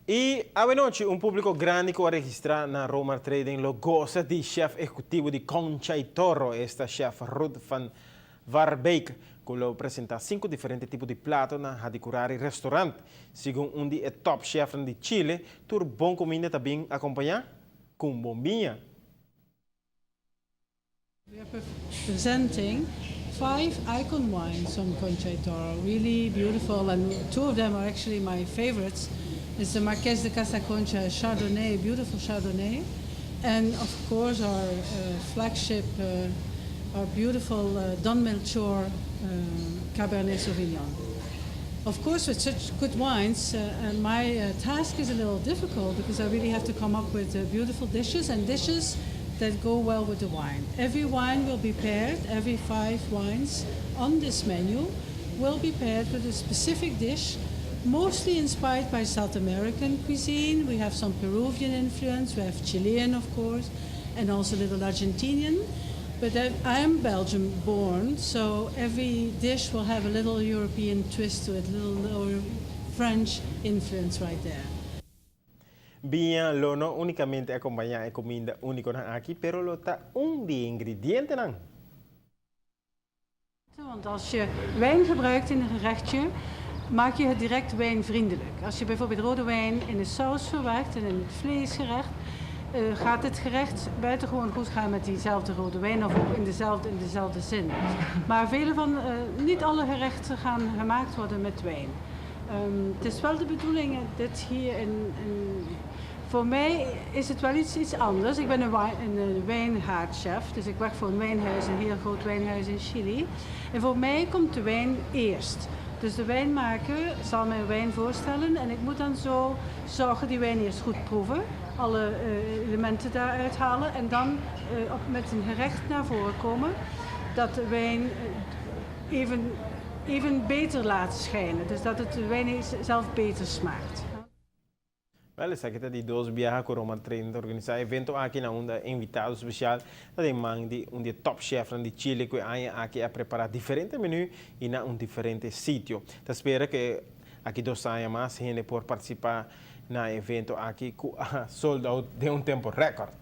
Y anochi, un publico grandi cu a registra na Romar Trading lo goza di chef ehecutivo di Concha y Toro, esta chef Ruth van Waarbeek, cu lo presenta cinco diferente tipo di plato na Hadicurari Restaurant. Segun un di e top chef di Chile, tur bon cuminda tambe acompaña cu bon biña. We are presenting five icon wines from Concha y Toro, really beautiful, and two of them are actually my favorites. It's the Marqués de Casa Concha Chardonnay, beautiful Chardonnay, and of course our flagship, our beautiful Don Melchor Cabernet Sauvignon. Of course, with such good wines, my task is a little difficult because I really have to come up with beautiful dishes and dishes that go well with the wine. Every wine will be paired, every five wines on this menu will be paired with a specific dish, mostly inspired by South American cuisine. We have some Peruvian influence, we have Chilean, of course, and also a little Argentinian. But I am Belgian born, so every dish will have a little European twist to it, a little French influence right there. Biña lo no unicamente acompaña e cuminda unico aki, pero lo ta un di ingredientenan. Want als je wijn gebruikt in een gerechtje, maak je het direct wijnvriendelijk. Als je bijvoorbeeld rode wijn in de saus verwerkt en in het vleesgerecht, gaat het gerecht buitengewoon goed gaan met diezelfde rode wijn of ook in dezelfde zin. Maar vele van, niet alle gerechten gaan gemaakt worden met wijn. Het is wel de bedoeling, dit hier in, voor mij is het wel iets anders. Ik ben een wijngaardchef, dus ik werk voor een wijnhuis, een heel groot wijnhuis in Chili. En voor mij komt de wijn eerst. Dus de wijnmaker zal mij wijn voorstellen en ik moet dan zo zorgen die wijn eerst goed proeven, alle elementen daaruit halen en dan met een gerecht naar voren komen dat de wijn even beter laat schijnen. Dus dat het de wijn zelf beter smaakt. Wel, esaki ta di dos biaha cu Romar Trading ta organisa evento aki na unda invitado special ta den man di un di top chef di Chile cu aki a prepara diferente menu y na un diferente sitio. Ta spera cu aki 2 aña mas hende por participa na evento aki cu sold out den un tempo record.